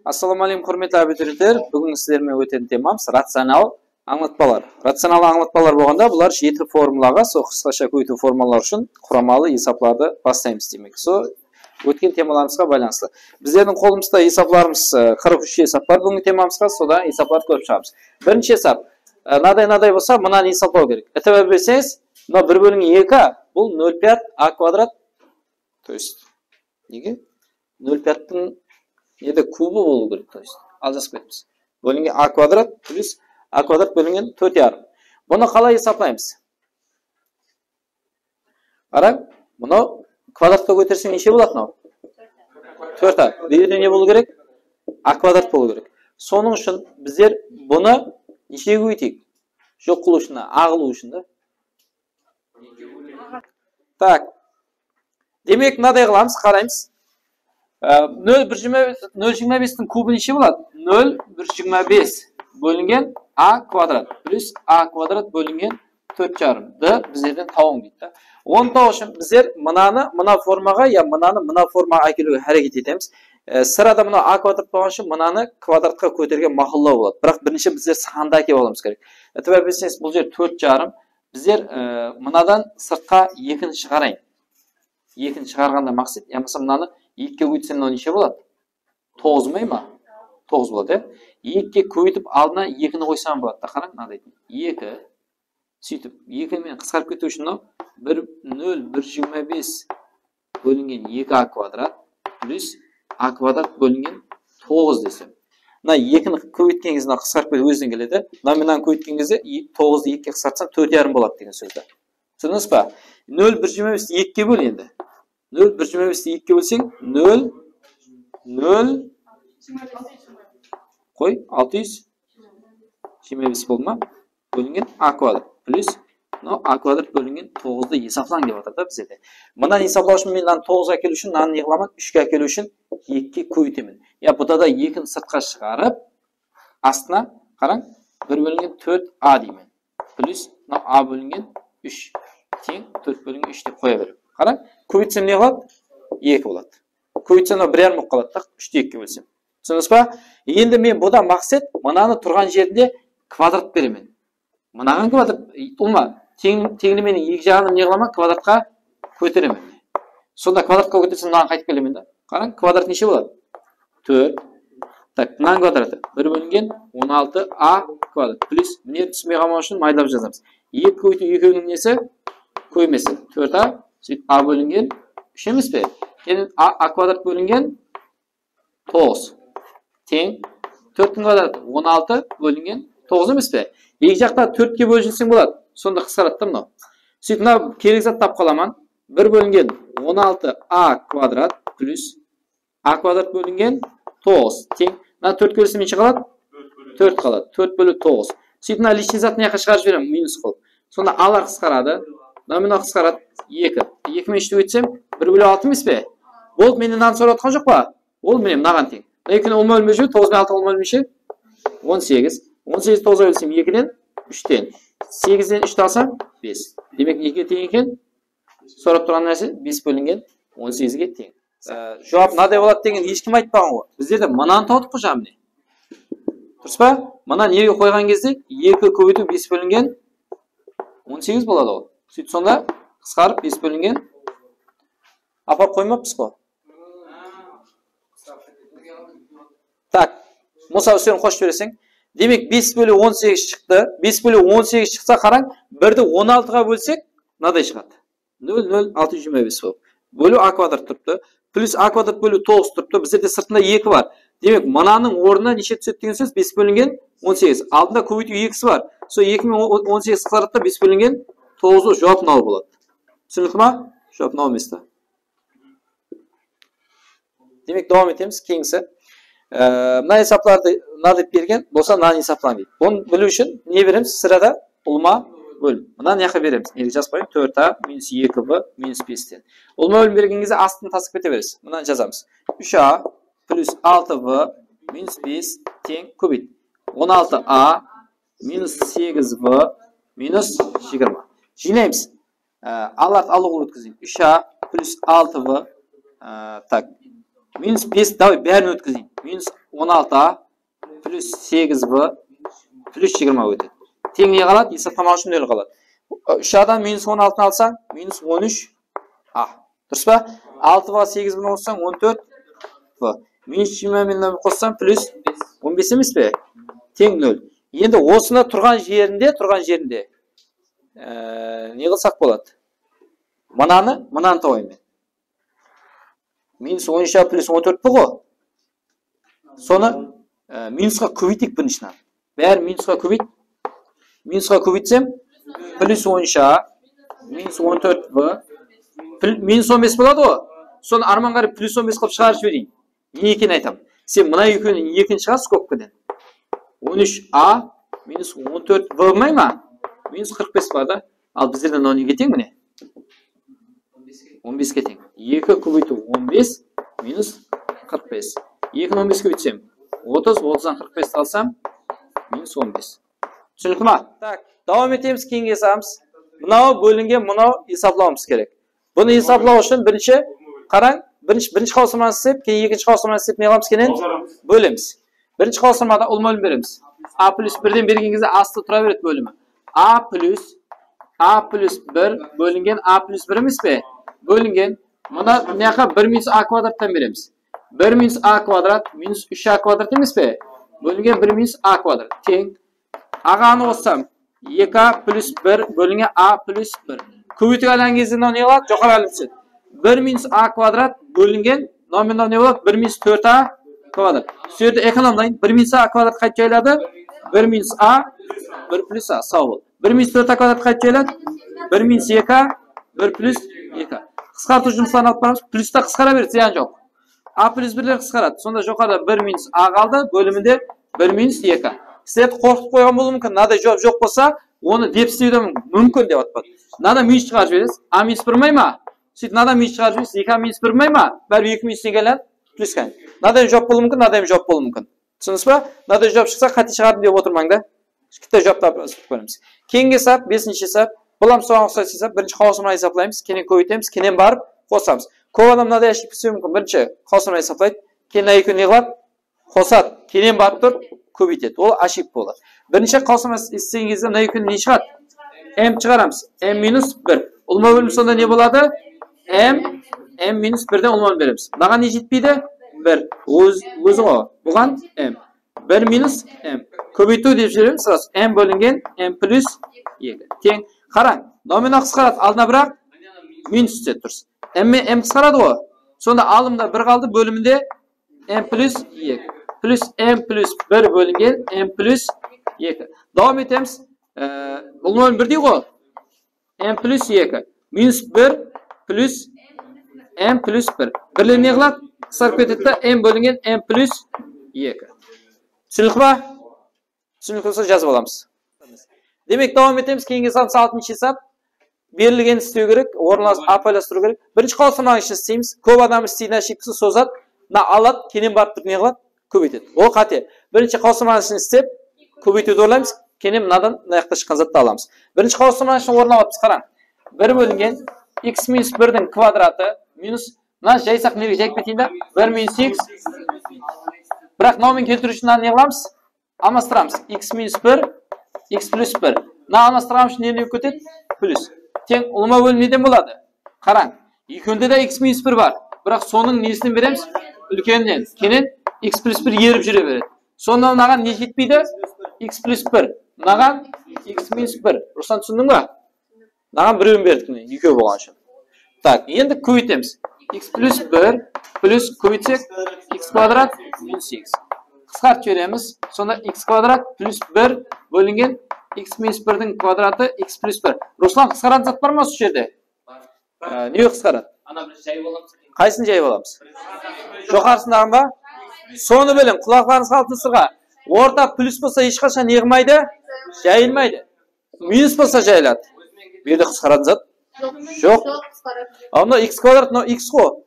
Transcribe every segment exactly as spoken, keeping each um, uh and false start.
Assalawma áleykum, húrmetli abiturientler. Búgin sizler menen ótetin temamız racional ańlatpalar. Racional ańlatpalar bolǵanda bular jeti formulaǵa, sol qısqasha kóbeytiw formulalar ushın quramalı esaplardı baslaymız demek. Sol ótken temalarımızǵa baylanıslı. Bizlerdiń qolımızda esaplarımız, e, qırq úsh esap bar búgingi temamızǵa, sodan esaplardı kórip shıǵamız. Birinshi esap, e, mınaday, mınaday bolsa, mınanı esaplaw kerek. Itibar berseńiz, mına bir bólingen eki a, bul nol pять a kvadrat. То есть, nege? Nol pyattıń nede kubı bolıwı kerek, то есть, aljasıp ketippiz. Bólingen a kvadrat plyus a kvadrat bólingen tórt yarım. Bunı qalay esaplaymız? Qarań, mınaw kvadratqa kóterseń neshe boladı mınaw? Tórt a. Bu jerde ne bolıw kerek? A kvadrat bolıw kerek. Sonıń ushın bizler bunı neshege kóbeyteyik? Joq qılıw ushın, a qılıw ushın da. Tak. Demek, mınaday qılamız, qaraymız. Á, nol bir jigirma, nol jigirma bestiń kubı neshe boladı? Nol bir jigirma bes bólingen a kvadrat plyus a kvadrat bólingen tórt jarımdı bizlerden tawıń deydi da. Onı tawıw ushın bizler mınanı mına formaǵa ya mınanı mına formaǵa ákeliwge háreket etemiz. E, sırada mına a kvadrat bolǵan ushın mınanı kvadratqa kótergen maqullar boladı. Biraq birinshi bizler sandı ákelip alıwımız kerek. Itibar berseńiz, bul jer tórt jarım. Bizler, e, mınadan sırtqa ekini shıǵarayın. Ekini shıǵarǵanda maqset, yamasa mınanı ekige kóbeytsem, mınaw neshe boladı? Toǵız ma, ma? Toǵız boladı, ya. Ekige kóbeytip aldına ekini qoysam boladı da, qarań, mınaday. Eki. Sóytip, eki menen qısqarıp ketiw ushın mınaw bir, nol bir jigirma bes bólingen eki a kvadrat plyus a kvadrat bólingen toǵız desem. Mına ekini kóbeytken gezde mına qısqarıp ketip ózinen keledi. Mına menen kóbeytken gezde e, toǵızdı ekige qısqartsam tórt yarım boladı degen sóz da. Túsindińiz ba? Nol bir jigirma besti ekige ból endi. Nol bir jigirma besti ekige bólseń, nol, nol, qoy, altı júz jigirma bes boldı ma? Bólingen a kvadrat plyus mınaw a kvadrat bólingen toǵızdı esaplań dep atır da bizlerde. Mınanı esaplaw ushın men mınanı toǵızǵa ákeliw ushın, mınanı ne qılaman? Úshke ákeliw ushın ekige kóbeytemen. Ya, buda da ekini sırtqa shıǵarıp, astına qarań, bir bólingen tórt a deymen. Plyus mına a bólingen úsh teń tórt bólingen úsh dep qoya beremen. Qarań, kóbeytsem ne qıladı? Eki boladı. Kóbeytsem mına bir yarım bolıp qaladı da, úshti ekige bólsem. Túsindińiz ba? Endi men buda maqset mınanı turǵan jerinde kvadrat beremen. Mınaǵan kvadrat, ulıwma, teń, teńlemeniń eki jaǵın ne qılaman? Kvadratqa kóteremen. Sonda kvadratqa kótersem, mınaǵan qaytıp kelemen da. Qarań, kvadrat neshe boladı? Tórt. Tak, mınanıń kvadratı bir bólingen on altı a kvadrat plyus, mine, túsinbey qalmaw ushın maydalap jazamız. Eki kóbeytiw ekewiniń nesi? Kóbeymesi. Tórt a, sóytip a bólingen úsh emes pe? Keyin a, a kvadrat bólingen toǵız. Teń. Tórttiń kvadratı on altı bólingen toǵız emes pe? Eki jaqta tórtke bólip jiberseń boladı. Sonda qısqaradı da mınaw. Sóytip, mına kerek zat tap qalaman. Bir bólingen on altı a kvadrat plyus a kvadrat bólingen toǵız teń. Mına tórtke bólsem neshe qaladı? Tórt qaladı. Tórt bóliw toǵız. Sóytip, mına лишний zat mına jaqqa shıǵarıp jiberemen, minus qılıp. Sonda alar qısqaradı. Mına, mına qısqaradı. Eki. Eki menen úshti ótsem, bir bóliw altı emes pe? Boldı, menden mınanı sorap atqan joq pa? Ol mine mınaǵan teń. Mına ekini ulıwma bólme júr, toǵız benen altı ulıwma bólme neshe? On segiz. On segiz toǵızǵa bólsem, ekiden, úshten. Segizden úshti alsam, bes. Demek, ekige teń eken. Sorap turǵan nárse bes bólingen on segizge teń. Á, juwap mınaday boladı degen hesh kim aytpaǵan ǵoy. Bizler de mınanı tawdıq ǵoy, mine. Durıs pa? Mına nege qoyǵan gezde eki kóbeytiw bes bólingen on segiz boladı ǵoy. Sóytip sonda qısqarıp bes bólingen aparıp qoymapız ǵoy. Tak, Musa, úslerin qosıp jibereseń. Demek, bes bóliw on segiz shıqtı. Bes bóliw on segiz shıqsa, qarań, birdi on altıǵa bólsek, mınaday shıǵadı. Nol, nol, altı júz jigirma bes bolıp. Bóliw a kvadrat turıptı. Plyus a kvadrat bóliw toǵız turıptı. Bizlerde sırtında eki bar. Demek, mınanıń ornına neshe túsedi degen sóz? Bes bólingen on segiz. Aldında kóbeytiw ekisi bar. Sol eki menen on segiz qısqaradı da, bes bólingen toǵız, juwap mınaw boladı. Túsinikli ma? Juwap mınaw emes ta. Demek, dawam etemiz. Keyingisi. Ee, mına esaplardı mına dep bergen bolsa, mınanı esaplań deydi. Bunı biliw ushın ne beremiz? Sırada ulıwma bólim. Mına mına jaqqa beremiz. Nege jazbayman? Tórt a minus eki b minus besten. Ulıwma bólim bergen gezde astın taslap kete beresiz. Mınanı jazamız. Úsh a plyus altı b minus bes teń kóbeyt. On altı a minus segiz b minus jigirma. Jıynaymız. Á, alardı alıwǵa ótkizeyik. Úsh a plyus altı b, á, tak. Minus bes, davay, bárin ótkizeyin. Minus on altı a plus segiz b plus jigirma ótedi. Teń ne qaladı? Esaplamaq ushın nol qaladı. Úsh a dan minus on altını alsań, minus on úsh a. Durıs pa? Altı b ǵa segiz b ni qossań, on tórt b. Minus jigirma menen qossań, plus on bes emes pe? Teń nol. Endi osında turǵan jerinde, turǵan jerinde, e, ne qılsaq boladı? Mınanı, mınanı tawayın men. Minus on úsh a plus on tórt b ǵo. Sonı, e, minusqa kóbeyteyik birinshiden. Bárin minusqa kóbeyt. Minusqa kóbeytsem, plus on úsh a, minus on tórt b, pl-, minus on bes boladı ǵo. Sonı arman qarap plus on bes qılıp shıǵarıp jibereyin. Ne ekenin aytam. Sen mına ekewinen ekini shıǵar skobkadan. On úsh a minus on tórt b bolmay ma? Minus qırq bes bar da. Al bizlerde mınaw nege teń mine? On beske teń. Eki kóbeytiw on bes minus qırq bes. Ekini on beske kóbeytsem, otız, otızdan qırq besti alsam, minus on bes. Túsinikli ma? Tak, dawam etemiz, keyingi esabımız. Mınaw bólingen, mınaw esaplawımız kerek. Bunı esaplaw ushın birinshi, qarań, birinshi, birinshi qawsırmanı islep, keyin ekinshi qawsırmanı islep ne qılamız kenen? Bólemiz. Birinshi qawsırmada ulıwma bólim beremiz. A plus birden bergen gezde astı tura beredi bólimi. A plus, A plus bir bólingen A plus bir emes pe? Bólingen. Mına mına jaqqa bir minus A kvadrattan beremiz. Bir minus A kvadrat minus úsh A kvadrat emes pe? Bólingen bir minus A kvadrat teń. Aǵanı qossam, eki A plus bir bólingen A plus bir. Kóbeytiwge aylanǵan gezde mınaw ne qıladı? Joqarı aylanıp túsedi. Bir minus A kvadrat bólingen, mınaw menen mınaw ne boladı? Bir minus tórt A kvadrat. Usı jerde ekonomlayın. Bir minus A kvadrat qaytıp jayıladı? Bir minus A, bir plus A. Saw bol. Bir minus tórt A kvadrat qaytıp jayıladı? Bir minus eki A, bir plus eki A. Qısqartıw jumısların alıp baramız. Plusta qısqara beredi, zıyan joq. A plus birler qısqaradı. Sonda joqarıda bir minus A qaldı, bóliminde bir minus eki. Sizlerdi qorqıtıp qoyǵan bolıwı múmkin. Mınaday juwap joq bolsa, onı dep islewde múmkin, múmkin dep atpadı. Mınadan minus shıǵarıp jiberesiz. A minus bir may ma? Sóytip mınadan minus shıǵarıp jiberesiz. Eki A minus bir may ma? Báribir eki minus ne keledi? Plus keledi. Mınaday juwap bolıwı múmkin, mınaday juwap bolıwı múmkin. Túsindińiz ba? Mınaday juwap shıqsa, qáte shıǵardım dep otırmań da. Kitta juwaptı alıp kóremiz. Keyingi esap, besinshi esap. Bul hám soǵan uqsas esap. Birinshi qawsırmanı esaplaymız, kenen kóbeytemiz, kenen barıp qosamız. Kóp adam mınaday ошибка islewi múmkin. Birinshi qawsırmanı esaplaydı, keyin mına ekewin ne qıladı? Qosadı, kenen barıp tur, kóbeytedi. Ol ошибка boladı. Birinshi qawsırmanı islegen gezde mına ekewinen ne shıǵadı? M shıǵaramız. M minus bir. Ulıwma bólim sonda ne boladı? M, M minus birden ulıwma beremiz. Mınaǵan ne jetpeydi? Bir. Óz, ózi ǵo. Buǵan M. Bir minus M. Kóbeytiw dep jiberemiz, sırası. M bólingen M plus eki. Teń. Qarań, nominal qısqaradı, aldına biraq minus túsedi, durıs. M, M qısqaradı ǵo. Sonda alımda bir qaldı, bóliminde M plus eki. Plus M plus bir bólingen M plus eki. Dawam etemiz. Ee, bul nomi birdey ǵo. M plus eki. Minus bir plus M plus bir. Birler ne qıladı? Qısqarıp ketedi de, M bólingen M plus eki. Túsinikli ba? Túsinikli bolsa jazıp alamız. Demek, dawam etemiz. Keyingi esabımız altınshı esap. Berilgen islew kerek, orınlas-, ápiwayılastırıw kerek. Birinshi qawsırmanıń ishin isleymiz. Kóp adam isleydi, ошибкасы sozadı. Mına aladı, kenen barıp turıp ne qıladı? Kóbeytedi. Ol qáte. Birinshi qawsırmanıń ishin islep, kóbeytiwdi orınlaymız. Kenen mınadan mına jaqta shıqqan zattı alamız. Birinshi qawsırmanıń ishin orınlap atırmız, qarań. Bir bólingen x minus birdiń kvadratı minus, mına jaysaq nerge jayıp keteyin da? Bir minus x. Biraq mınaw menen keltiriw ushın mınanı ne qılamız? Almastıramız. X minus bir, x plus bir. Mına almastırǵan ushın ne, ne ketedi? Plus. Teń ulıwma bólim neden boladı? Qarań. Ekewinde de x minus bir bar. Biraq sonıń nesinen beremiz? Úlkeninen. Kenen x plus bir erip júre beredi. Sonda mınaǵan ne jetpeydi? X plus bir. Mınaǵan x minus bir. Ruslan, túsindiń ba? Mınaǵan birewin berdik, mine, ekew bolǵan ushın. Tak, endi kóbeytemiz. X plus bir plus kóbeytsek, x kvadrat minus x. Qısqartıp jiberemiz. Sonda x kvadrat plus bir bólingen x minus birdiń kvadratı x plus bir. Ruslan, qısqaratuǵın zat bar ma usı jerde? Á, ne qısqaradı? Ana bir jayıp alamız. Qaysın jayıp alamız? Joqarısındaǵın ba? Sonı biliń, qulaqlarıńızǵa altın sırǵa. Orta plus bolsa hesh qashan ne qılmaydı? Jayılmaydı. Minus bolsa jayıladı. Bu jerde qısqaratuǵın zat joq. A, mına x kvadrat, mına x ǵo.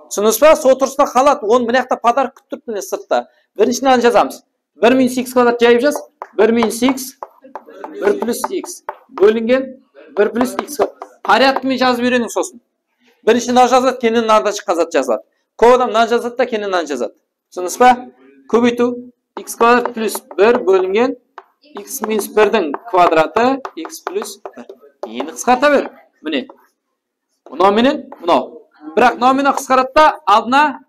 Túsindińiz ba? Sol turısında qaladı. Onı mına jaqta podarok kútip turıptı, mine, sırtta. Birinshi mınanı jazamız. Bir minus x kvadrat jayıp jaz. Bir minus x, bir plus x. Bólingen bir plus x. Порядкы menen jazıp úyreniń sosın. Birinshi mınaw jazıladı, keyin mınadan shıqqan zat jazıladı. Kóp adam mınanı jazadı da, keyin mınanı jazadı. Túsindińiz ba? Kóbeytiw x kvadrat plyus bir bólingen x minus birdiń kvadratı x plyus bir. Endi qısqarta ber. Mine. Mınaw menen mınaw. Biraq mınaw menen qısqaradı da, aldına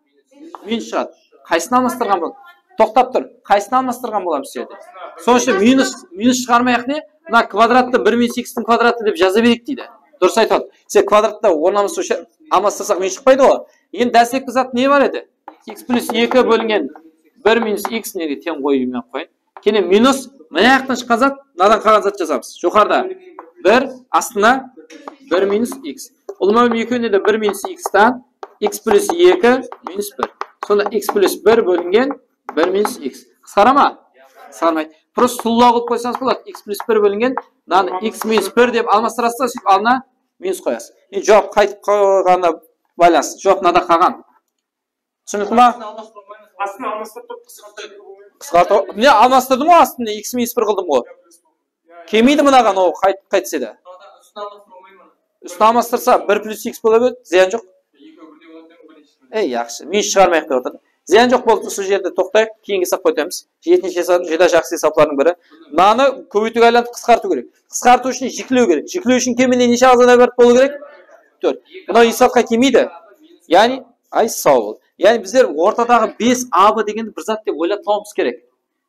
minus shıǵadı. Qaysısın almastırǵan bol? Toqtap tur. Qaysısın almastırǵan bolamız bu jerde? Sonıń ushın minus, minus shıǵarmayaq ne? Mına kvadrattı bir minus x-tiń kvadratı dep jaza bereyik deydi. Durıs aytıp atır. Sen kvadrattı ornamıs ushın almastırsaq minus shıqpaydı ǵoy. Endi dáslepki zat ne bar edi? X plyus eki bólingen bir minus x nege teń qoyıp qoyayın. Keyin minus, mına jaqtan shıqqan zat, mınadan qalǵan zat jazamız. Joqarıda bir, astına bir minus x. Ulıwma bólim ekewinde de bir minus x-tan x plyus eki minus bir. Sonda x plyus bir bólingen bir minus x. Qısqara ma? Qısqarmaydı. Prosta sulıwlaw qılıp qoysańız boladı. X plyus bir bólingen mınanı x minus bir dep almastırasız da, sóytip aldına minus qoyasız. Endi juwap qaytıp qalǵanına baylanıslı. Juwap mınada qalǵan. Túsinikli ma? Astın almastırıp turıp qısqartıp. Qısqartıw. Mine, almastırdım ǵoy astın, x minus bir qıldım ǵoy. Kelmeydi mınaǵan, o qayt, qaytsa da. Ústin almastırsa bir plyus x bola beredi, zıyan joq. Ey, yaqshı, minus shıǵarmayıq dep atır. Zıyan joq, boldı, usı jerde toqtayıq, keyingi esapqa ótemiz. Jetinshi esap, júdá jaqsı esaplardıń biri. Mınanı kóbeytiwge aylanıp qısqartıw kerek. Qısqartıw ushın jiklew kerek. Jiklew ushın keminde neshe aǵzadan ibarat bolıw kerek? Tórt. Mınaw esapqa kelmeydi. Yaǵnıy, ay, saw bol. Yaǵnıy bizler ortadaǵı bes a b degendi bir zat dep oylap tabıwımız kerek.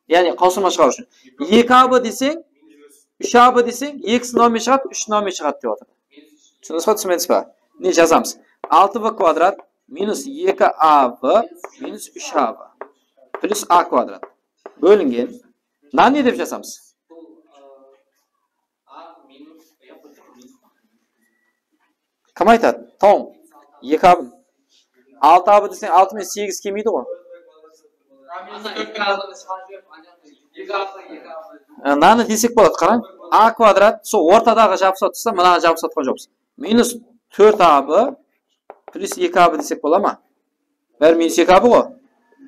Yaǵnıy qawsırma shıǵarıw ushın. Eki a b deseń, úsh a b deseń, x mınaw menen shıǵadı, úsh mınaw menen shıǵadı dep atır. Túsindińiz ba, túsinbedińiz ba? Ne jazamız? Altı b kvadrat minus eki a b minus úsh a b plyus a kvadrat bólingen. Mına ne dep jazamız? Kim aytadı? Tom. Eki a b. Altı a b deseń, altı menen segiz kelmeydi ǵoy. E, mınanı desek boladı, qarań. A kvadrat, sol ortadaǵı jabısa tursa, mınaǵan jabısa turǵan joqpız. Minus tórt a b plyus eki a b desek bola ma? Bári minus eki a b ǵoy.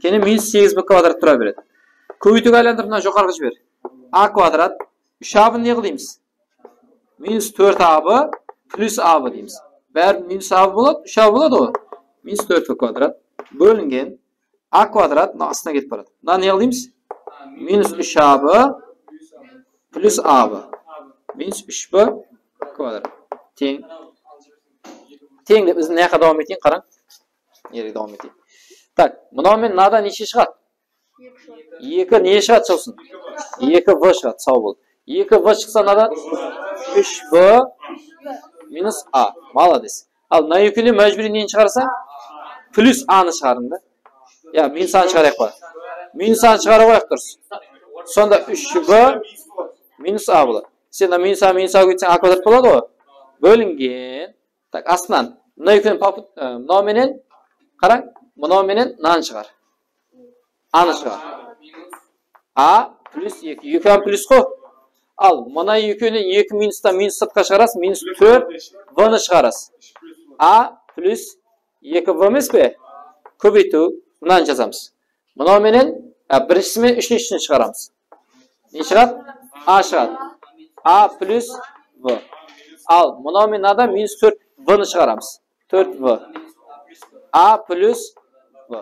Keyin minus segiz b kvadrat tura beredi. Kóbeytiwge aylandırıp, mına joqarıǵa jiber. A kvadrat, úsh a b ne qılaymız? Minus tórt a b plyus a b deymiz. Bári minus a b boladı, úsh a b boladı ǵoy. Minus tórt b kvadrat bólingen a kvadrat mına astına ketip baradı. Mına ne qılaymız? Minus úsh a b plyus a b. Minus úsh b kvadrat. Teń. Teń dep, izin mına jaqqa dawam eteyin, qarań. Erge dawam eteyin. Tak, mınaw menen mınadan neshe shıǵadı? Eki ne shıǵadı, Sawsın? Eki b shıǵadı, saw bol. Eki b shıqsa, mınadan úsh b minus a. Malades. Al, mına ekewinen májbúriy neni shıǵarasań? Plyus a nı shıǵarıń da. Ya, minus a nı shıǵarayıq pa? Minus a nı shıǵara qoyayıq, durıs. Sonda úsh b minus a boladı. Sen mına minus a, minus a kóbeytseń, a kvadrat boladı ǵoy. Bólingen. Tak, astınan. Mına ekewin papıt, e, mınaw menen, qarań, mınaw menen mınanı shıǵar. A nı shıǵar. A plyus eki. Eki a plyus ǵoy. Al, mına ekewinen eki minustan minus sırtqa shıǵarasız, minus tórt b nı shıǵarasız. A plyus eki b emes pe? Kóbeytiw, mınanı jazamız. Mınaw menen, a, birinshisi menen úshinshisini shıǵaramız. Ne shıǵadı? A shıǵadı. A plyus b. Al, mınaw menen mınadan minus tórt b nı shıǵaramız. Tórt b. A plyus b.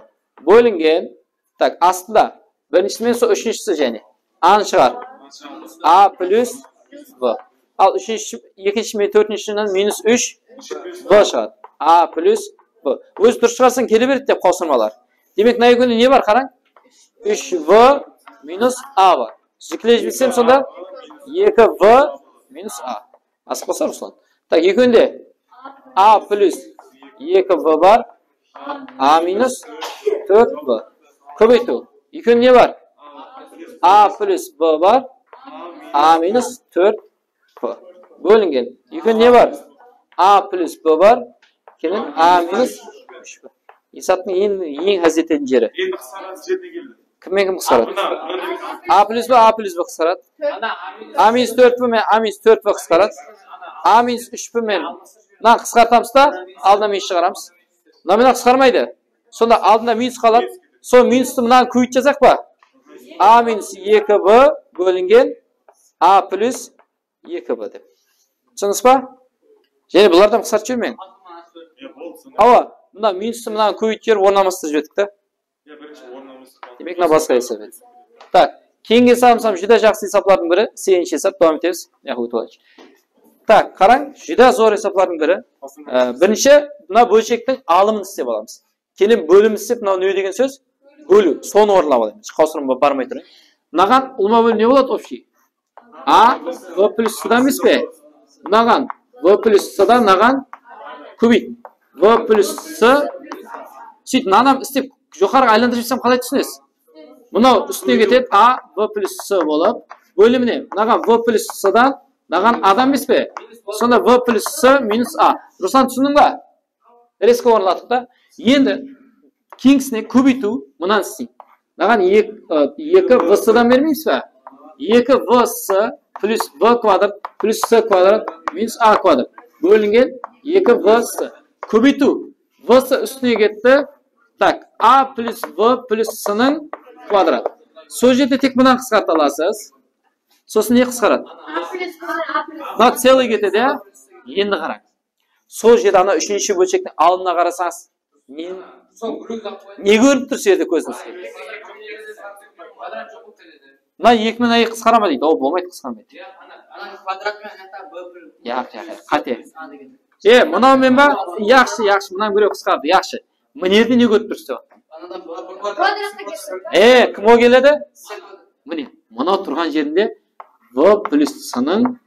Bólingen. Tak, astında. Birinshisi menen sol úshinshisi jáne. A nı shıǵar. A plyus b. Al, úshinshi, ekinshi menen tórtinshiden minus úsh b shıǵadı. A plyus b. Ózi durıs shıǵarsań, kele beredi dep qawsırmalar. Demek, mına ekewinde ne bar, qarań? Úsh b minus a bar. Jiklep jibersem, sonda eki b minus a. Asıp qalsa, Ruslan. Tak, ekewinde a plyus eki b bar, a minus tórt b. Kóbeytiw. Ekewinde ne bar? A plyus b bar, a minus tórt b. Bólingen. Ekewinde ne bar? A plyus b bar, keyin a minus úsh b. Esaptıń eń, eń háziz etetin jeri. Endi qısqarǵan jerine keldi. Kim menen kim qısqaradı? A plyus b, a plyus b qısqaradı. A minus tórt b menen a minus tórt b qısqaradı. A minus úsh b menen mınanı qısqartamız da, aldına minus shıǵaramız. Mına menen qısqarmaydı. Sonda aldında minus qaladı. Sol minustı mınanı kóbeytip jazayıq pa? A minus eki b bólingen a plyus eki b dep. Túsindińiz ba? Jáne bulardan qısqartıp jibermeń. Awa, mına minustı mınaǵan kóbeytip jiberip, orın almastırıp jiberdik ta. Demek, mına basqa esap edi. Tak, keyingi esabımız hám júdá jaqsı esaplardıń biri, segizinshi esap, dawam etemiz. Yaqıy ótip alayınshı. Tak, qarań, júdá zor esaplardıń biri. E, birinshi, mına bólshektiń alımın islep alamız. Keyin bólim islep, mınaw ne degen sóz? Bóliw. Sonı orınlap alayın. Qawsırma barmay turayın. Mınaǵan ulıwma bólim ne boladı, общий? A, V plus C-dan emes pe? Mınaǵan V plus C-dan mınaǵan kóbeyt. V plus C. Sóyt, mınanı hám islep, joqarıǵa aylandırıp jibersem, qalay túsinesiz? Mınaw ústine ketedi, A, V plus C bolıp, bólimine mınaǵan V plus C-dan mınaǵan A-dan emes pe? Sonda V plus C minus A. Ruslan, túsindiń ba? Rezko orınlattıq ta. Endi keyinsine kóbeytiw mınanı isleydi. Mınaǵan ek-, ı, eki V C-dan bermeymiz be? Eki V C plus V kvadrat plus C kvadrat minus A kvadrat bólingen eki V C. Kóbeytiw. V C ústine ketti. Tak, A plus V plus C-niń kvadratı. Sol jerde tek mınanı qısqarta alasız. Sosın ne qısqaradı? Mına целый ketedi, ya? Endi qarań. Sol jerde ana úshinshi bólshektiń aldına qarasańız, ne, ne kórinip tur sol jerde kózińizge? Mına eki menen eki qısqara ma deydi. Ol bolmaydı, qısqarmaydı. Yaq, yaq, yaq, qáte. E, mınaw men ba? Yaqshı, yaqshı, mınaw birew qısqardı, yaqshı. Mına jerde ne kórip turıpsız? E, kim ol keledi? Mine, mınaw turǵan jerinde V plus C-niń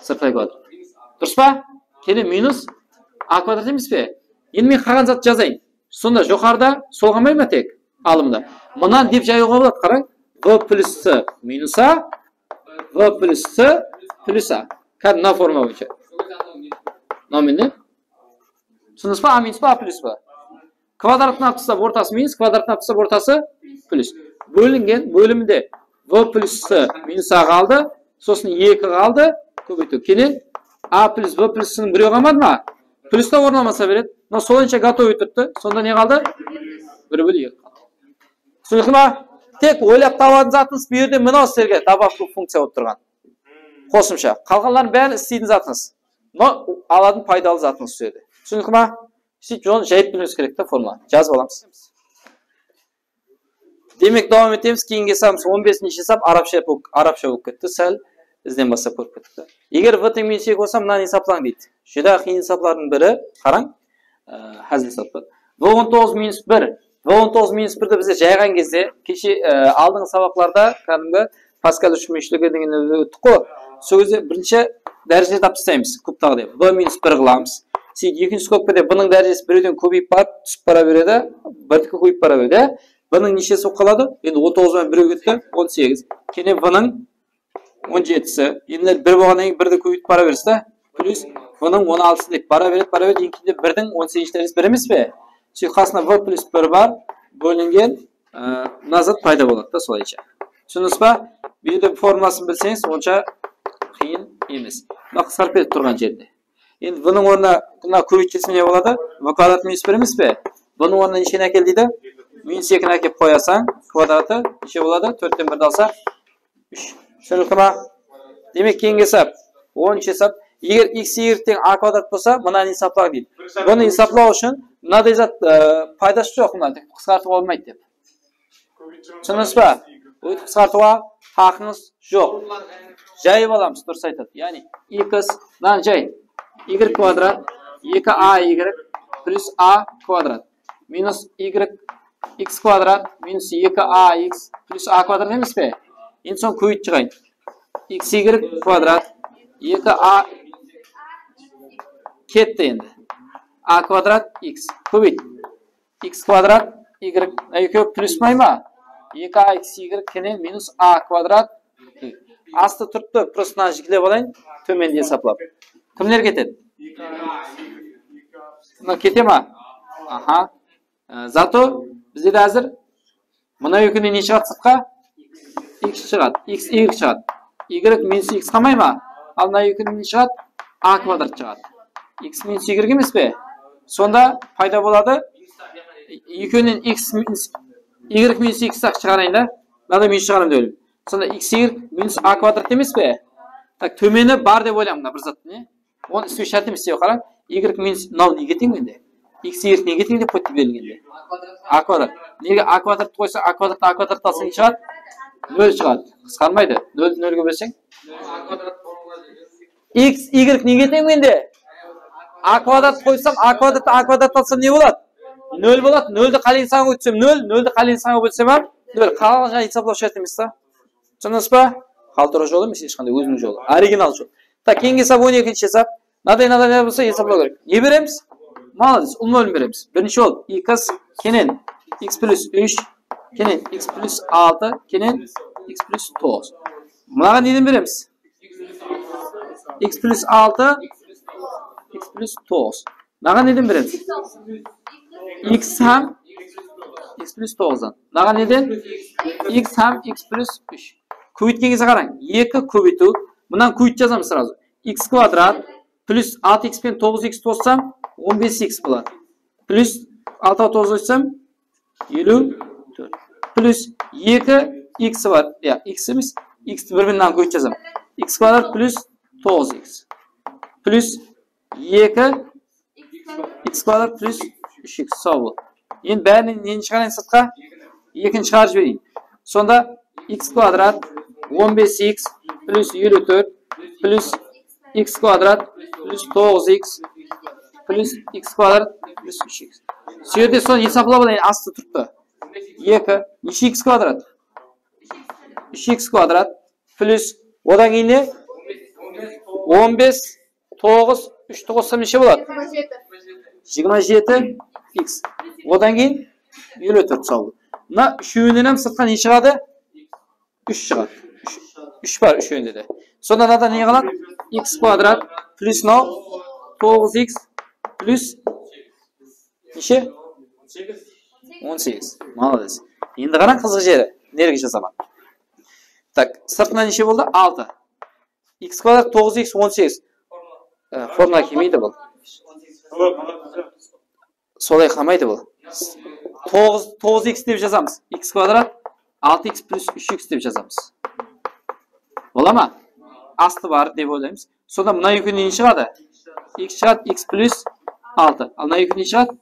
sırtlay kvadratı. Durıs pa? Kene minus A kvadrat emes pe? Endi men qalǵan zattı jazayın. Sonda joqarıda solǵanbay ma tek? Alımda. Mınan dep jayıwǵa boladı, qarań. V plus C minus A, V plus C plus A. Hár mına forma boyınsha. Mınaw menen. Túsindińiz ba? A minus pa, A plus pa? Kvadratın alıp taslap, ortası minus, kvadratın alıp taslap, ortası plus. Bólingen, bólimde V plus C minus A qaldı, sosın eki qaldı, kóbeytiw. Keyin A plus V plus C-niń birewi qalmadı ma? Plus ta orın almasa beredi. Mına solayınsha gotovıy turıptı. Sonda ne qaldı? Bir bóli eki qaldı. Túsinikli ma? Tek oylap tabadı zatıńız bu jerde mınaw sizlerge добавка funkciya bolıp turǵan. Qosımsha. Qalǵanların bárin isleytin zatıńız. Mına aladı paydalı zatıńız usı jerde. Túsinikli ma? Sóytip, onı jayıp biliwińiz kerek te, formulanı. Jazıp alamız. Demek, dawam etemiz. Keyingi esabımız on besinshi esap, arabsha bolıp, arabsha bolıp ketti. Sál izden baslap kórip kettik. Eger V teń minus eki bolsa, mınanı esaplań deydi. Júdá qıyın esaplardıń biri, qarań, e, házil esaplar. V on toǵız minus bir. V on toǵız minus birdi bizler jayǵan gezde, keshe, e, aldınǵı sabaqlarda kádimgi Paskal úshmúyeshligi degendi óttik ǵoy. Sol gezde birinshi dáreje tap taslaymız, kubtaǵıday. V minus bir qılamız. Sóytip, ekinshi skobkada V-nıń dárejesi birewden kóbeyip barıp, túsip bara beredi, birdiki kóbeyip bara beredi, ya. V-nıń neshesi bolıp qaladı? Endi on toǵız penen birew ketti, on segiz. Keyin V-nıń on jetisi. Endi bir bolǵannan keyin birdi kóbeytip bara beresiz da. Plus V-nıń on altısı dep bara beredi, bara beredi. Endi keyinde birdiń on segizinshi dárejesi bir emes pe? Sóytip, qasında V plus bir bar, bólingen, e, mına zat payda boladı da, solayınsha. Túsindińiz ba? Bu jerde formulasın bilseńiz, onsha qıyın emes. Mına qısqarıp ketip turǵan jerinde. Endi bunıń ornına mına kóbeytkesin ne boladı? V kvadrat minus bir emes pe? Bunıń ornına nesheni ákel deydi? Minus ekini ákelip qoyasań, kvadratı neshe boladı? Tórtten birdi alsa, úsh. Túsinikli ma? Demek, keyingi esap, onınshı esap. Eger x, y teń a kvadrat bolsa, mınanı esaplań deydi. Bunı esaplaw ushın mınaday zat, e, paydası joq, mına qısqartıp bolmaydı dep. Túsindińiz ba? Óytip qısqartıwǵa haqıńız joq. Jayıp alamız, durıs aytadı. Yaǵnıy, x, mınanı jay. Y kvadrat, eki a y plus a kvadrat minus y, x kvadrat minus eki a x plus a kvadrat emes pe? Endi sonı kóbeytip shıǵayın. X y kvadrat, eki a ketti endi. A kvadrat x. Kóbeyt. X kvadrat, y, mına ekewi plus may ma? Eki a x y kenen minus a kvadrat. Astı turıptı, prosto mınanı jiklep alayın, tómende esaplap. Kimler ketedi? Mına kete ma? Aha. E, zato bizde de házir mına ekewinen ne shıǵadı sırtqa? X shıǵadı. X, y shıǵadı. Y minus x qalmay ma? Al, mına ekewinen ne shıǵadı? A kvadrat shıǵadı. X minus y emes pe? Sonda payda boladı. Ekewinen x minus, y minus x shıǵarayın da. Mınada minus shıǵaramın dep oylayman. Sonda x y minus a kvadrat emes pe? Tak, tómeni bar dep oylayman mına bir zat, ne? Onı islew shárt emes, sebebi qarań, Y minus, mınaw nege teń mende? X, y nege teń dep qoydı berilgende? A kvadrat. Nege a kvadrat qoysa, a kvadrat, a kvadrat alsa ne shıǵadı? Nol shıǵadı. Qısqarmaydı. Noldi nolge bólseń. X, y nege teń mende? A kvadrat qoysam, a kvadrat, a kvadrat alsam ne boladı? Nol boladı. Noldi qáleyin sanǵa ótsem, nol, noldi qáleyin sanǵa bólsem hám nol. Qalǵan jaǵı esaplaw shárt emes ta. Túsindińiz ba? Xaltura jolı emes, hesh qanday óziniń jolı. Original jol. Tak, keyingi esap on ekinshi esap. Mınaday, mınaday, mınaday bolsa esaplaw kerek. Ne beremiz? Malades, ulıwma bólim beremiz. Birinshi bolıp x, keyin x plus úsh, keyin x plus altı, keyin x plus toǵız. Mınaǵan neden beremiz? X plus altı, x plus toǵız. Mınaǵan neden beremiz? X hám x plus toǵızdan. Mınaǵan neden? X hám x plus úsh. Kóbeytken gezde qarań. Eki kóbeytiw. Mınan kóbeytip jazamız srazu. X kvadrat plus altı x penen toǵız x qossam, on bes x boladı. Plus altıǵa toǵız qossam, eliw tórt. Plus eki x bar. Ya, x emes. X ti bir menen kóbeytip jazaman. X kvadrat plus toǵız x. Plus eki x kvadrat plus úsh x. Saw bol. Endi bárinen neni shıǵarayın sırtqa? Ekini shıǵarıp jibereyin. Sonda x kvadrat on bes x plus eliw tórt plus x kvadrat plus toǵız x plus x kvadrat plus úsh x. Sol jerde sonı esaplap alayın, astı turıptı. Eki, neshe x kvadrat? Úsh x kvadrat plus, odan keyin ne? On bes, toǵız, úshti qossam neshe boladı? Jigirma jeti x. Odan keyin eliw tórt, saw bol. Mına úshewinen hám sırtqa ne shıǵadı? Úsh shıǵadı. Úsh, úsh bar úshewinde de. Sonda mınadan ne qaladı? X kvadrat plus mınaw toǵız x plus neshe? On segiz. Malades. Endi qarań, qızıq jeri. Nerge jazaman. Tak, sırtına neshe boldı? Altı. X kvadrat toǵız x on segiz. E, formula kelmeydi bul. Solay qalmaydı bul. Toǵız, toǵız x dep jazamız. X kvadrat altı x plus úsh x dep jazamız. Bola ma? Astı bar dep oylaymız. Sonda mına ekewinen ne shıǵadı? X shıǵadı, x plus altı. Al, mına ekewinen ne shıǵadı?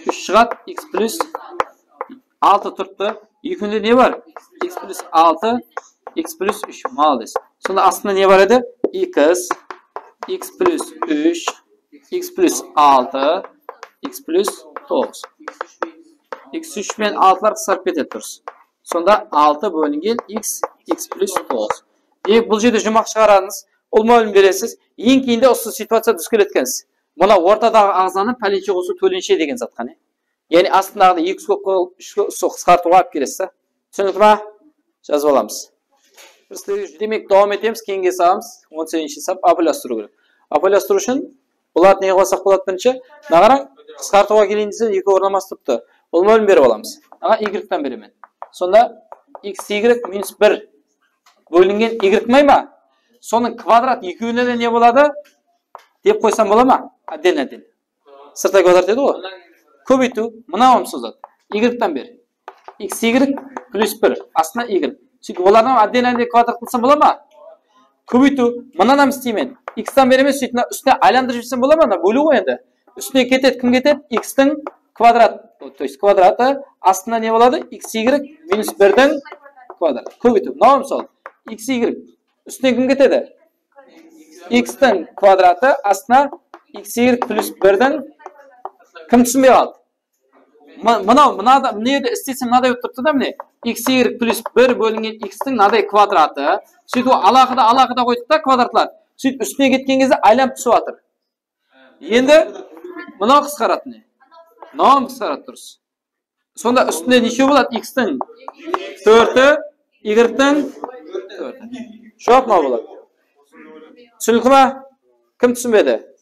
Úsh shıǵadı, x plus altı turıptı. Ekewinde ne bar? X plus altı, x plus úsh. Malades. Sonda astında ne bar edi? X, x plus úsh, x plus altı, x plus toǵız. X úsh penen altılar qısqarıp ketedi, durıs. Sonda altı bólingen x, x plus toǵız. Demek, bul jerde juwmaq shıǵaradıńız, ulıwma bólim beresiz. Eń keyinde usı situaciya dúz keletkeniz. Mına ortadaǵı aǵzanı pálenshe qosıw tólenshe degen zat qáne. Yaǵnıy astındaǵıda eki kóp qılıp, úsh kóp, usı qısqartıwǵa alıp kelesiz da. Túsinikli ma? Jazıp alamız. Bir sizlerge júdemeyik dawam etemiz, keyingi esabımız on segizinshi esap, ápiwayılastırıw kerek. Ápiwayılastırıw ushın bulardı ne qılsaq boladı birinshi? Mına qarań, qısqartıwǵa keleyin dese, ekewi ornamas turıptı. Ulıwma bólim berip alamız. Mına y ten beremen. Sonda x y minus bir bólingen y may ma? Sonıń kvadrat ekewine de ne boladı? Dep qoysam bola ma? Отдельно, отдельно. Sırtlay kvadrat edi ǵoy. Kóbeytiw, mınaw hám sozat. Y ten ber. X y plus bir, astına y. Sóytip, olardan отдельно kvadrat qılsam bola ma? Kóbeytiw, mınan hám isteymen. X ten beremen, sóytip, mına ústine aylandırıp jibersem bola ma? Mına bóliw ǵoy endi. Ústine ketedi, kim ketedi? X tiń kvadrat, то есть kvadratı, astında ne boladı? X y minus birdiń kvadratı. Kóbeytiw, mınaw hám sol. X y. Ústine kim ketedi? X tiń kvadratı, astına x y plus birdiń, kim túsinbey qaldı? Mı-, mınaw, mınada, mına jerde istesem mınaday bolıp turıptı da, mine. X y plus bir bólingen x tiń mınaday kvadratı. Sóytip, alaqıda, alaqıda qoydıq ta kvadratlar. Sóytip, ústine ketken gezde aylanıp túsip atır. Endi mınaw qısqaradı, mine. Mınaw qısqaradı, durıs. Sonda ústinde neshew boladı? X tiń tórti, y tiń tórti. Juwap mınaw boladı. Túsinikli ma? Kim túsinbedi?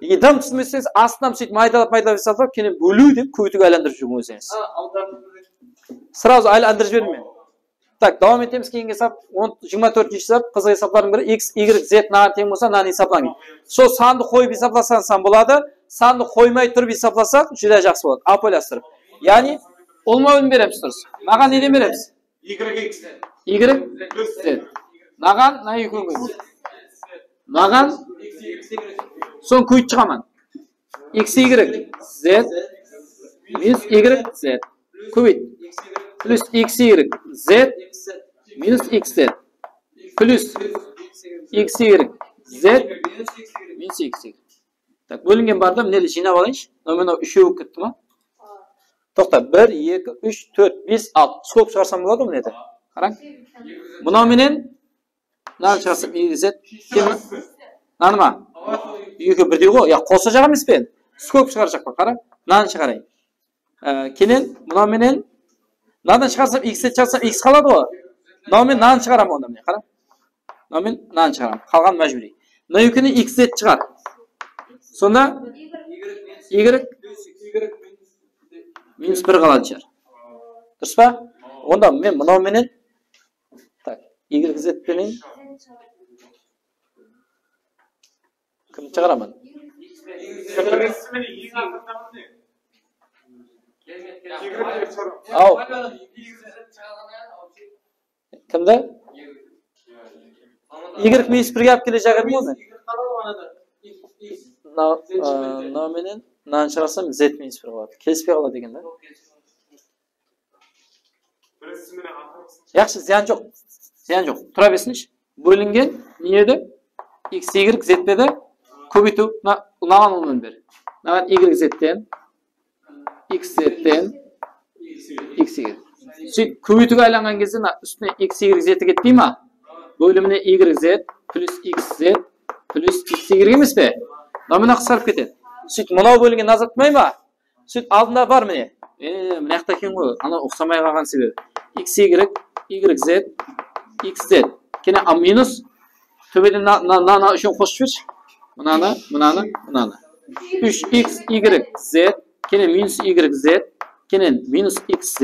Eger dım túsinbeseńiz, astına sóytip maydalap, maydalap esaplap, keyin bóliw dep kóbeytiwge aylandırıp júriń ózińiz. Сразу aylandırıp jibermeń. Tak, dawam etemiz. Keyingi esap on, jigirma tórtinshi esap, qızıq esaplardıń biri, x, y, z mınaǵan teń bolsa, mınanı esaplań. Sol sandı qoyıp esaplasań, san boladı. Sandı qoymay turıp esaplasaq, júdá jaqsı boladı. Ápiwayılastırıp. Yaǵnıy, ulıwma bólim beremiz, durıs. Mınaǵan neden beremiz? Y x. Y z. Mınaǵan, mına ekewi. Mınaǵan, soń kóbeytip shıǵaman. X, Y, Z, minus Y, Z. Kóbeyt. Plus X, Y, Z, minus X, Z. Plus X, Y, Z, minus X, Y. Tak, bólingen bardı, mine de jıynap alayınshı. Mına mınaw úshewi ketti ma? Toqta, bir, eki, úsh, tórt, bes, altı. Skop shıǵarsam boladı ǵoy mına jerde. Qarań. Mınaw menen mınanı shıǵarsam, Y Z. Mınanı ma? Ekewi birdey ǵoy. Ya, qosılajaq emes pe endi? Skop shıǵarajaqpan, qara. Mınanı shıǵarayın. Á, keyin mınaw menen mınadan shıǵarsam, X Z shıǵarsam, X qaladı ǵoy. Mınaw menen mınanı shıǵaraman onda, mine, qara. Mınaw men mınanı shıǵaraman. Qalǵan májbúriy. Mına ekewinen X Z shıǵar. Sonda Y minus bir qaladı shıǵar. Durıs pa? Onda men mınaw menen, tak, Y Z penen kim shıǵaraman? Aw. Kimdi? Y minus birge alıp kelejaq edim ǵoy men. Mına, ı, mına menen mınanı shıǵarsam, Z minus bir qaladı. Kelispey qaladı eken da. Yaqshı, zıyan joq. Zıyan joq. Tura bersinshi. Bólingen ne edi? X, Y, Z pe edi? Kóbeytiw. Mına, unaǵan ulınan ber. Mınaǵan Y Z ten, X Z ten, X Y. Sóytip kóbeytiwge aylanǵan gezde mına ústine X, Y, Z ketpey ma? Bólimine Y Z plus X Z plus X Y emes pe? Mına mına qısqarıp ketedi. Sóytip mınaw bólingen azatpay ma? Sóytip aldında bar mine. E, mına jaqta eken ǵoy. Ana uqsamay qalǵan sebebi. X Y, Y Z, X Z. Kene a minus. Tóbeden mına, mına, mına, mına úshin qosıp jibershi. Mınanı, mınanı, mınanı. Úsh X Y Z, kene minus Y Z, kene minus X Z,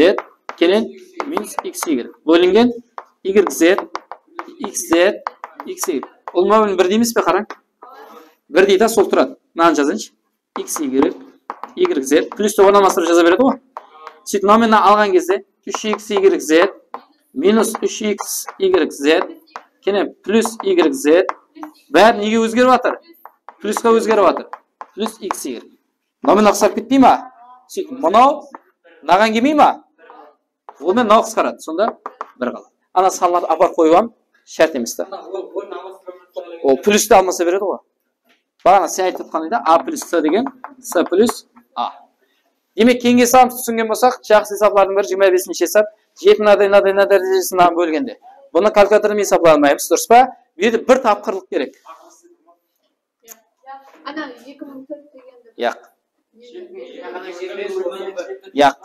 kene minus X Y. Bólingen Y Z, X Z, X Y. Ulıwma birdey emes pe, qarań. Birdey da, sol turadı. Mınanı jazayınshı. X Y, Y Z, plus dep ornalmastırıp jaza beredi ǵoy. Sóytip, mına menen alǵan gezde úsh X Y Z minus úsh X Y Z, kene plus Y Z, bári nege ózgerip atır? Plusqa ózgerip atır. Plus X Y. Mına menen qısqarıp ketpey ma? Sóytip, mınaw mınaǵan kelmey ma? Ol menen mınaw qısqaradı. Sonda bir qaladı. Ana sanlardı aparıp qoyıp alıń, shárt emes ta. Ol plusti almasa beredi ǵoy. Baǵana sen aytıp atqanday da, A plus C degen C plus A. Demek, keyingi esabımızdı túsingen bolsaq, jaqsı esaplardıń biri jigirma besinshi esap. Jeti mınaday, mınaday, mınaday dárejesi mınaǵan bólgende. Bunı kalkulyatordan esaplay almaymız, durıs pa? Bu jerde bir tapqırlıq kerek. Ana, eki mıń tórt degende. Yaq. Yaq.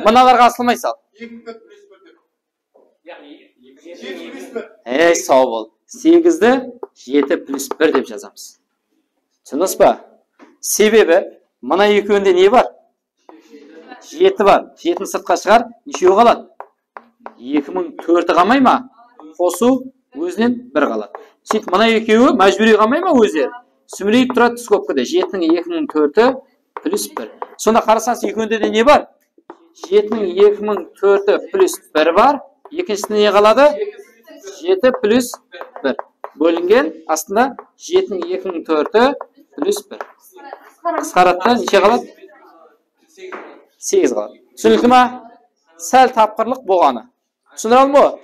Mınalarǵa asılmay sal. Ey, saw bol. Segizdi jeti plus bir dep jazamız. Túsindińiz ba? Sebebi mına ekewinde ne bar? Jeti bar. Jetini sırtqa shıǵar, neshewi qaladı? Eki mıń tórti qalmay ma? Qosıw ózinen bir qaladı. Sóytip, mına ekewi májbúriy qalmay ma ózleri? Súmreyip turadı skobkada. Jetiniń eki mıń tórti plus bir. Sonda qarasańız, ekewinde de ne bar? Jetiniń eki mıń tórti plus bir bar. Ekinshisinde ne qaladı? Jeti plus bir. Bólingen astında jetiniń eki mıń tórti plus bir. Qısqaradı da, neshe qaladı? Segiz qaladı. Túsinikli ma? Sál tapqırlıq bolǵanı. Túsindire aldım ǵoy?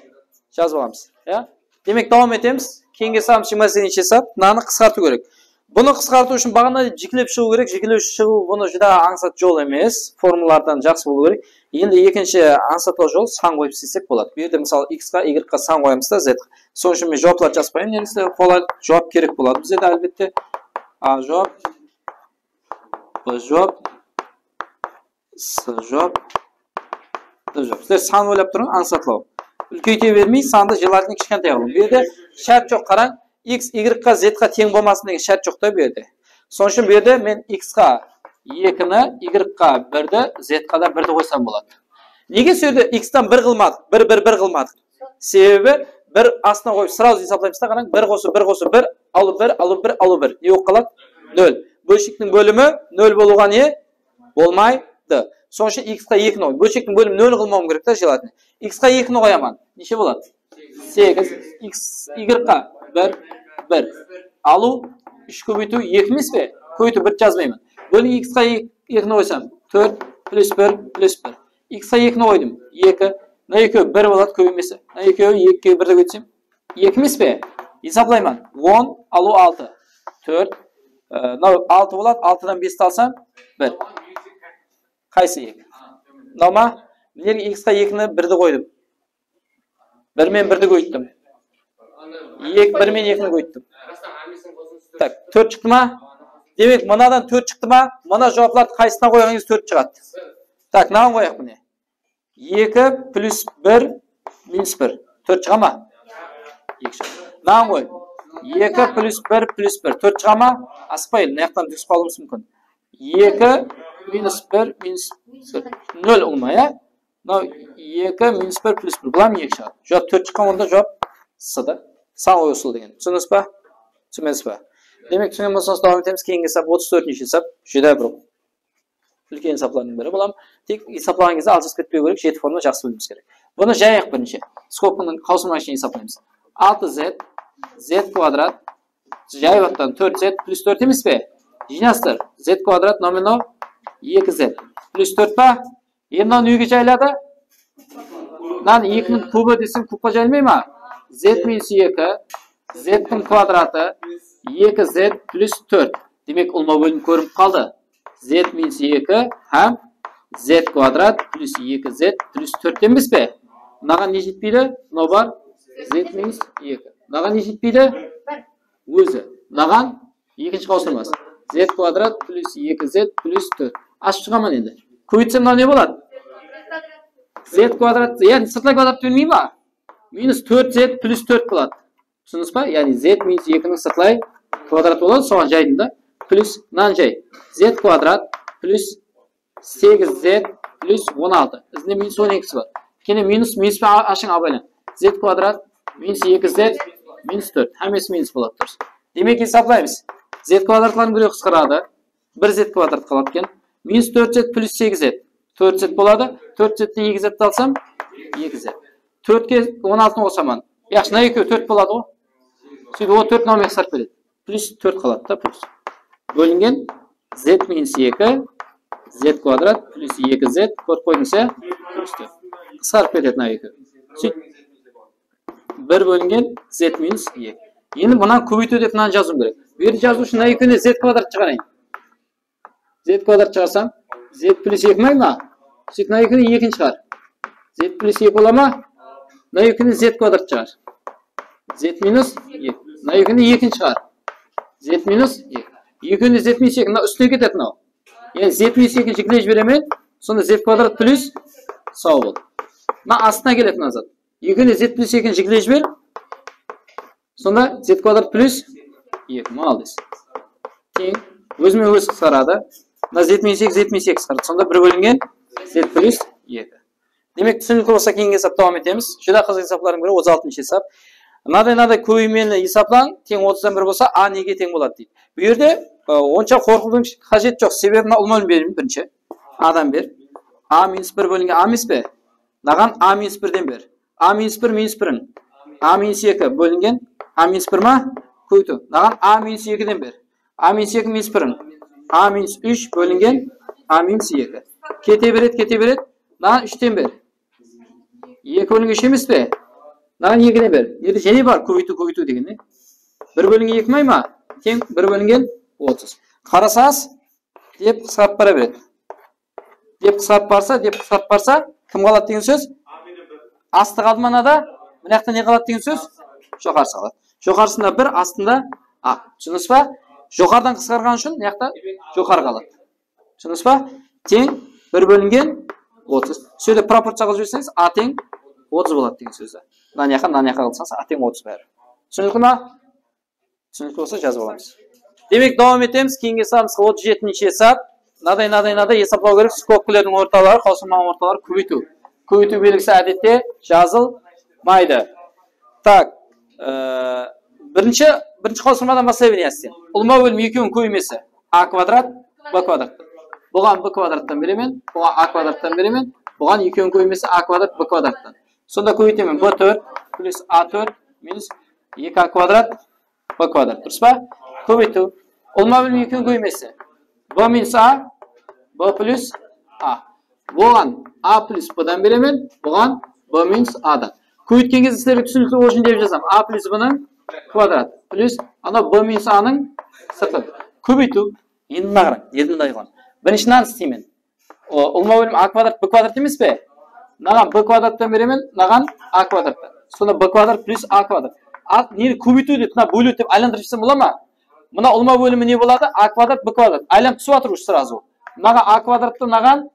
Jazıp alamız. Ya? Demek, dawam etemiz. Keyingi esabımız jigirma segizinshi esap. Mınanı qısqartıw kerek. Bunı qısqartıw ushın baǵana jiklep shıǵıw kerek. Jiklep shıǵıw bunı júdá ańsat jol emes. Formulalardan jaqsı bolıw kerek. Endi ekinshi ańsatlaw jol san qoyıp islesek boladı. Bu jerde, mısalı, x qa, y qa san qoyamız da, z qa. Sonıń ushın men juwaplardı jazıp qoyayın. Endi sizlerge qolaylıq juwap kerek boladı bizde de, álbette. A juwap, B juwap, C juwap, D juwap. Sizler san oylap turıń, ańsatlaw. Úlkeyte bermey, sandı желательно kishkentay qılıń. Bu jerde shárt joq, qarań. X, y qa, z qa teń bolmasın degen shárt joq ta bu jerde. Sonıń ushın bu jerde men x qa ekini, y qa birdi, z qa da birdi qoysam boladı. Nege sol jerde x tan bir qılmadıq, bir, bir, bir qılmadıq? Sebebi bir astına qoyıp, сразу esaplaymız da, qarań. Bir qosıp bir qosıp bir, alıp bir, alıp bir, alıp bir. Ne bolıp qaladı? Nol. Bólshektiń bólimi nol bolıwǵa ne? Bolmaydı. Sonıń ushın x qa ekini qoy. Bólshektiń bólimi nol qılmawım kerek ta, желательно. X qa ekini qoyaman. Neshe boladı? Segiz. X, y qa bir, bir. Alıw úsh kóbeytiw eki emes pe? Kóbeytiw birdi jazbayman. Bólingen x qa ekini qoysam, tórt plus bir plus bir. X qa ekini qoydım, eki. Mına ekewi bir boladı, kóbeymesi. Mına ekewi ekige birdi kóbeytsem, eki emes pe? Esaplayman. On, alıw altı. Tórt. E, mınaw altı boladı, altıdan besti alsam, bir. Qaysı eki? Mınaw ma? Mine x qa ekini, birdi qoydım. Bir men birdi kóbeyttim. Eki, bir men ekini kóbeyttim. Tak, tórt shıqtı ma? Demek, mınadan tórt shıqtı ma? Mına juwaplardı qaysısına qoyǵanıńız tórt shıǵadı. Tak, mınaǵan qoyaq mine. Eki plus bir minus bir. Tórt shıǵa ma? Eki shıǵadı. Mınaǵan qoy. Eki plus bir plus bir. Tórt shıǵa ma? Asıqpay, mına jaqtan dúzip qalıwımız múmkin. Eki minus bir minus bir. Nol ulıwma, ya? Mınaw eki minus bir plus bir. Bular eki shıǵadı. Juwap tórt shıqqan, onda juwap C da. San qoyıw usılı degen. Túsindińiz ba? Túsinbedińiz ba? Demek, túsingen bolsańız, dawam etemiz. Keyingi esap, otız tórtinshi esap. Júdá bir úlken esaplardıń biri. Bul hám tek esaplaǵan gezde aljasıp ketpew kerek, jeti formula jaqsı biliwimiz kerek. Bunı jayıq birinshi. Skobkanıń qawsırma ishen esaplaymız. Altı z, z kvadrat, jayıp attan tórt z plus tórt emes pe? Jıynastır. Z kvadrat, mınaw eki z plus tórt pa? Endi mınanı nege jayladı? Mınanı ekiniń kubı desem, kubqa jaymay ma? Z minus eki, z-tiń kvadratı, eki z plus tórt. Demek, ulıwma bólim kórinip qaldı. Z minus eki hám z kvadrat plus eki z plus tórt emes pe? Mınaǵan ne jetpeydi? Mınaw bar. Z minus eki. Mınaǵan ne jetpeydi? Ózi. Mınaǵan ekinshi qawsırması. Z kvadrat plus eki z plus tórt. Ashıp shıǵaman endi. Kóbeytsem, mınaw ne boladı? Z kvadrat, yaǵnıy sırtlay kvadrat bermey ma? Minus tórt z plus tórt boladı. Túsindińiz ba? Yaǵnıy z minus ekiniń sırtlay kvadratı boladı, soǵan jaydım da. Plus mınanı jay. Z kvadrat plus segiz z plus on altı. Izinde minus on ekisi bar. Kene minus, minus penen a-, ashıń, abaylań. Z kvadrat minus eki z minus tórt. Hámmesi minus boladı, durıs. Demek, esaplaymız. Z kvadratlardıń birewi qısqaradı. Bir z kvadrat qaladı eken. Minus tórt z plus segiz z. Tórt z boladı. Tórt zdten eki zdti alsam, eki z. Tórtke on altını qosaman. Yaqshı, mına ekewi tórt boladı ǵoy. Sóytip, o tórt mınaw menen qısqarıp ketedi. Plus tórt qaladı da, plus. Bólingen z minus eki, z kvadrat plus eki z, kórip qoydıńız, ya? Plus tórt. Qısqarıp ketedi mına ekewi. Sóyt. Bir bólingen z minus eki. Endi mınanı kóbeytiw dep mınanı jazıwım kerek. Bu jerdi jazıw ushın mına ekewine z kvadrat shıǵarayın. Z kvadrat shıǵarsam, z plus eki may ma? Sóytip, mına ekewine ekini shıǵar. Z plus eki bola ma? Mına ekewine z kvadrat shıǵar. Z minus eki. Mına ekewine ekini shıǵar. Z minus eki. Ekewine z minus eki. Mına ústine ketedi mınaw. Yaǵnıy z minus ekini jiklep jiberemen. Sonda z kvadrat plus, saw bol. Mına astına keledi mına zat. Ekewine z plus ekini jiklep jiber. Sonda z kvadrat plus eki, maldes. Teń. Ózime ózi qısqaradı. Mına z minus eki, z minus eki qısqaradı. Sonda bir bólingen z plus eki. Demek, túsinikli bolsa, keyingi esap dawam etemiz. Júdá qızıq esaplardıń biri, otız altınshı esap. Mınaday, mınaday kóbeymeni esaplań, teń otızdan bir bolsa, a nege teń boladı deydi. Bu jerde, ı, onsha qorqıwdıń qájeti joq. Sebebi mına ulıwma bólim bereyim birinshi. A dan ber. A minus bir bólingen a emes pe? Mınaǵan a minus birden ber. A minus bir, minus birin. A minus eki bólingen a minus bir ma? Kóbeytiw. Mınaǵan a minus ekiden ber. A minus eki, minus birin. A minus úsh bólingen a minus eki. Kete beredi, kete beredi. Mınaǵan úshten ber. Eki bólingen úsh emes pe? Mınaǵan ekiden ber. Edi, jáne bar, kóbeytiw, kóbeytiw degen ne? Bir bólingen eki may ma? Teń bir bólingen otız. Qarasańız, dep qısqarıp bara beredi. Dep qısqarıp barsa, dep qısqarıp barsa, kim qaladı degen sóz? Astı qaldı ma mınada? Mına jaqta ne qaladı degen sóz? Joqarısı qaladı. Joqarısında bir, astında a. Túsindińiz ba? Joqarıdan qısqarǵanı ushın mına jaqta joqarı qaladı. Túsindińiz ba? Teń bir bólingen otız. Sóytip proporciya qılıp jiberseńiz, a teń otız boladı degen sóz. Mınanı jaqqa, mınanı jaqqa qılsańız, a teń otız bári. Túsinikli ma? Túsinikli bolsa, jazıp alamız. Demek, dawam etemiz. Keyingi esabımız otız jetinshi esap. Mınaday, mınaday, mınaday esaplaw kerek. Skobkalardıń ortaları, qawsırmanıń ortaları kóbeytiw. Kóbeytiw belgisi, ádette, jazılmaydı. Tak, e, birinshi, birinshi qawsırmadan baslay bereyik ásten. Ulıwma bólim ekewiniń kóbeymesi a kvadrat, b kvadrat. Buǵan b kvadrattan beremen, buǵan a kvadrattan beremen, buǵan ekewiniń kóbeymesi a kvadrat, b kvadrattan. Sonda kóbeytemen, b tórt plus a tórt minus eki a kvadrat b kvadrat, durıs pa? Kóbeytiw. Ulıwma bólim ekewiniń kóbeymesi. B minus A, B plus A. Buǵan A plus B dan beremen, buǵan B minus A dan. Kóbeytken gezde sizlerge túsinikli bolsın dep jazam. A plus B nıń kvadratı plus anaw B minus A nıń sırtı. Kóbeytiw. Endi mına qarań, endi mına qarań. Birinshi mınanı isleymen. O, ulıwma bólim A kvadrat, B kvadrat emes pe? Mınaǵan B kvadrattan beremen, mınaǵan A kvadrattan. Sonda B kvadrat plus A kvadrat. A, neni kóbeytiw dep, mına bóliw dep aylandırıp jibersem bola ma? Mına ulıwma bólimi ne boladı? A kvadrat, B kvadrat. Aylanıp túsip atır usı srazu. Mınaǵan A kvadrattı, mınaǵan